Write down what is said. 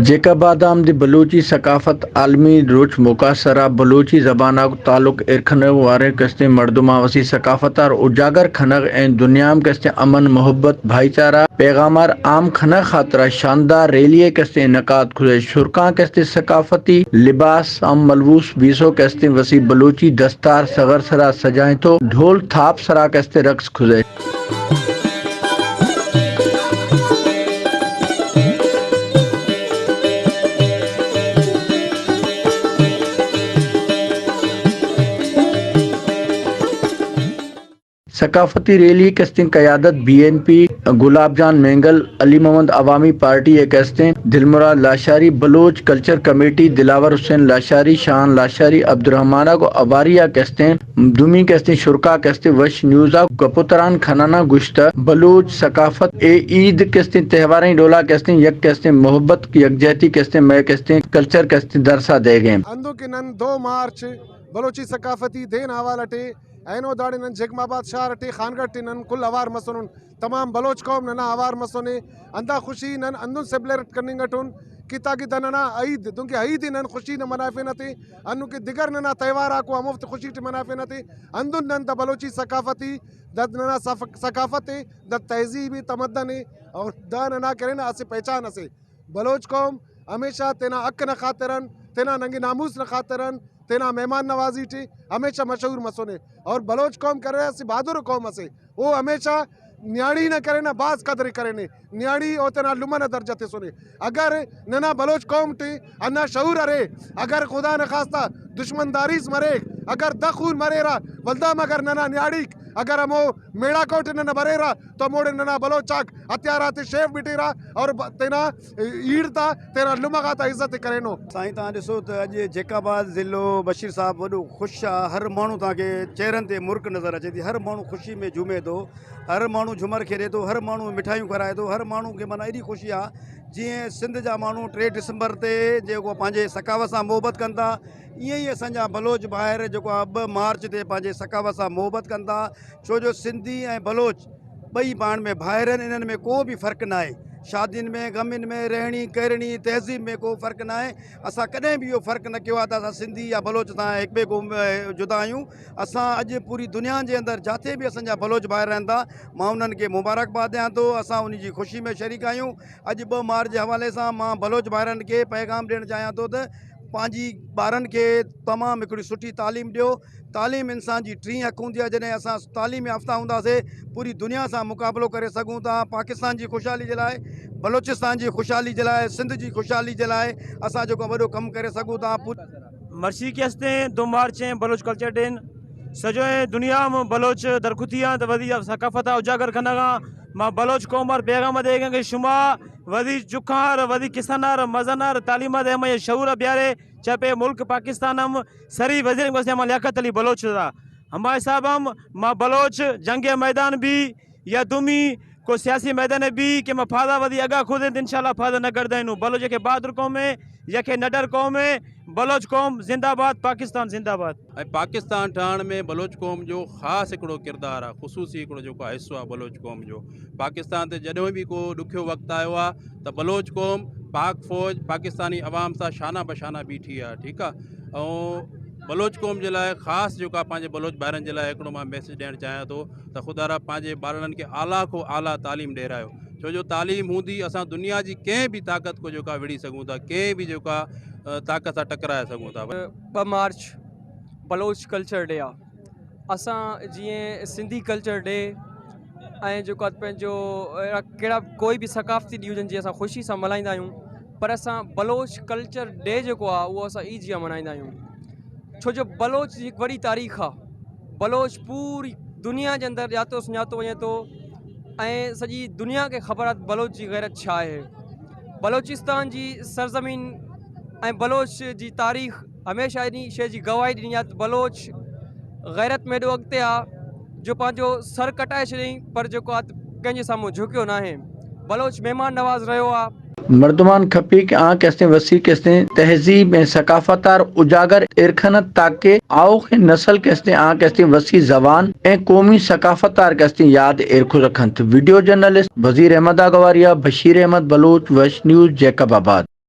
Jacob آدام دی بلوچي ثقافت عالمي روچ موقع سرا بلوچي زبانا کو تعلق ارکھنغ وارے کستیں مردماں وسی ثقافتار اجاگر کھنغ ۽ دنیام کستیں امن محبت بھائی چارہ پیغامار عام کھنغ خاطرا شاندار ریلیء کستیں انعقاد کھزے شرکاں کستیں ثقافتی لباس ام ملبوس بیسو کستیں وسی بلوچی دستار سغر سرا سجائیں تو ڈھول تھاپ سرا کستیں رقص کھزے۔ ثقافتي ريلي ڪستين قيادت B N P Gulab Jan Mengal, Ali Muhammad Awami party اي ڪستين دلمراد لاشاري، بلوچ ڪلچر ڪميٽي دلاور حسين لاشاري، شاهان لاشاري، عبدالرحمان اگو اواريا ڪستين دومي ڪستين شرڪا ڪستين وش نيوزا گپوتران خنانا گشت بلوچ ثقافت اي عيد ڪستين تهوارين ڊولا ڪستين يڪ ڪستين محبت يڪجهتي ڪستين مئي ڪستين ڪلچر ڪستين درسا دئي گين. اندو کہ نن دو مارچ بلوچی ثقافتی دے نا حوالہ ٹی اینو داڑے نن جیکب آباد شار اٹی خانگڑھ ٹی نن کل اوار مسنن تمام بلوچ قوم ننا اوار مسنے ہندا خوشی نن ہندن سیبلیریٹ کننگ اٹن کہ تاکہ دا ننا عئید دنکہ عئید ء نن خوشی نا منائفنہ تے ہندن کہ دیگر ننا تہوار آکو ہموفتے خوشی ٹی منائفنہ تے ہندن نن دا بلوچی ثقافتی دا ننا ثقافت ء دا تہذیب ء تمدن ء اور دا ننا کرے نا اسہ پہچان اسے بلوچ قوم ہمیشہ تینا حق نا خاطران تینا ننگ ناموس نا خاطران تینا مہمان نوازی ٹی ہمیشہ مشہور مسنے اور بلوچ قوم کرے اسہ بہادر قوم اسے او ہمیشہ نیاڑی نا کرے نا بھاز قدر کرینے نیاڑی او تینا لمہ نا درجہ تسنے اگر ننا بلوچ قوم ٹی ہندا شعور ارے اگر خدا نخواستہ دشمن داریس مریک اگر دہ خون مریرہ ولدا ہم اگر ننا نیاڑیک اگر ہمو میڑاکو ٹی ننا بریرہ تو ہموڑے ننا بلوچ آک ہتھیار آتے شیف بٹیرہ اور تینا ایڑ تا تینا لمہ غاتا عزت ء کرینو۔ سائين توهان ڏسو ته اڄ جيڪب آباد ضلعو بشير صاحب وڏو خوش آ هر ماڻهو توهان کي چهرن تي مرڪ نظر اچي ٿي هر ماڻهو خوشي ۾ جهومي ٿو هر ماڻهو جهمر کيڏي ٿو هر ماڻهو مٺايون کارائي ٿو هر ماڻهو کي معنيٰ ايڏي خوشي آ جيئن سنڌ جا ماڻهو 3 ڊسمبر تي جيڪو پنهنجي ثقافت سان محبت ڪن ٿا ائين ئي اسان جا بلوچ ڀائر جيڪو آ 2 مارچ تي پنهنجي ثقافت سان محبت ڪن ٿا ڇو جو سنڌي ۽ بلوچ ٻئي پاڻ ۾ ڀائر آهن انهن ۾ ڪو به فرق ناهي شادين ۾ غمين ۾ رهڻي ڪرڻي تهذيب ۾ ڪو فرق ناهي اسان ڪڏهن به اهو فرق نه ڪيو آهي ته اسان سنڌي يا بلوچ سان هڪ ٻئي کان جدا آهيون اسان اڄ پوري دنيا جي اندر جاٿي به اسان جا بلوچ ڀائر رهن ٿا مان انهن کي مبارڪباد ڏيان ٿو اسان ان جي خوشي ۾ شريڪ آهيون اڄ 2 مارچ جي حوالي سان مان بلوچ ڀائرن کي پيغام ڏيڻ چاهيان ٿو ته پنهنجي ٻارن کي تمام هڪڙي سٺي تعليم ڏيو تعليم انسان جي ٽين اک هوندي آهي جڏهن اسان تعليم يافته هونداسي پوري دنيا سان مقابلو ڪري سگهون ٿا پاڪستان جي خوشحالي جي لاء بلوچستان جي خوشحالي جي لاء سنڌ جي خوشحالي جي لاء اسان جيڪو وڏو ڪم ڪري سگهون ٿا. مرشي ڪي هستين دو مارچ ۽ بلوچ ڪلچر ڊين سڄو ۽ دنيا م بلوچ درخوتي آن ته وڌي ثقافت اجاگر کنگا مان بلوچ قوم ار پيغام دي گا شما وڌي چکار وڌي کسنار مزنار تعليم دي م شعور بياري چپي ملڪ پاڪستان هم سري وزير گوسي ما لياقت علي بلوچ دا ہما حساب ہم ما بلوچ جنگ میدان بھی یا دومی کو سیاسی میدان بھی کہ ما فادا ودی اگا خود انشاءاللہ فادا نہ گردائنو بلوچ کے بہادر قوم ہے یکے نڈر قوم ہے بلوچ قوم زندہ باد پاڪستان زندہ باد. ۽ پاڪستان ٺاهڻ ۾ بلوچ قوم جو خاص هڪڙو ڪردار آهي خصوصي هڪڙو جيڪو آهي حصو آهي بلوچ قوم جو پاڪستان تي جڏهن به ڪو ڏکيو وقت آيو آهي ته بلوچ قوم پاڪ فوج پاڪستاني عوام سان شانه بشانه بيٺي آهي ٺيڪ آهي ۽ بلوچ قوم جي لاء خاص جيڪو آهي پنهنجي بلوچ ڀائرن جي لاء هڪڙو مان ميسج ڏيڻ چاهيان ٿو ته خدا را پنهنجي ٻارڙن کي اعليٰ کان اعليٰ تعليم ڏيرايو ڇو جو تعليم هوندي اسان دنيا جي ڪنهن به طاقت کو جيڪا وڙهي سگهون ٿا ڪنهن به جيڪا طاقت سان ٽڪرائي سگهون ٿا. 2 مارچ بلوچ ڪلچر ڊي آ اسان جيئن سنڌي ڪلچر ڊي ۽ جيڪو آ پنهنجو اهڙا ڪهڙا ڪوئي به ثقافتي ڏينهن هجن جيئن اسان خوشي سان ملهائيندا آهيون پر اسان بلوچ ڪلچر ڊي جيڪو آ اهو اسان عيد جيان ملهائيندا آهيون ڇو جو بلوچ جي هڪ وڏي تاريخ آ بلوچ پوري دنيا جي اندر ڄاتو سڃاتو وڃي ٿو ۽ سڄي دنيا کي خبر آ ته بلوچ جي غيرت ڇا آهي بلوچستان جي سرزمين ۽ بلوچ جي تاريخ هميشه انهي شيء جي گواهي ڏني آهي ته بلوچ غيرت ۾ ايڏو اڳتي آ جو پنهنجو سر ڪٽائي ڇڏيائين پر جيڪو آ ڪنهن جي سامهون جهڪيو ناهي بلوچ مهمان نواز رهيو آ. مردمان کپي ڪه آن ڪستين وسيع ڪستين تهذيب ۽ ثقافتار اجاگر ارکن تاڪه آئوخ نسل ڪستين آن ڪستين وسيع زبان ۽ قومي ثقافتار ڪستين ياد ارکو رکنت وڊيو جرنلسٽ وزير احمد آگواريا بشير احمد بلوچ وش نيوز جيڪب آباد.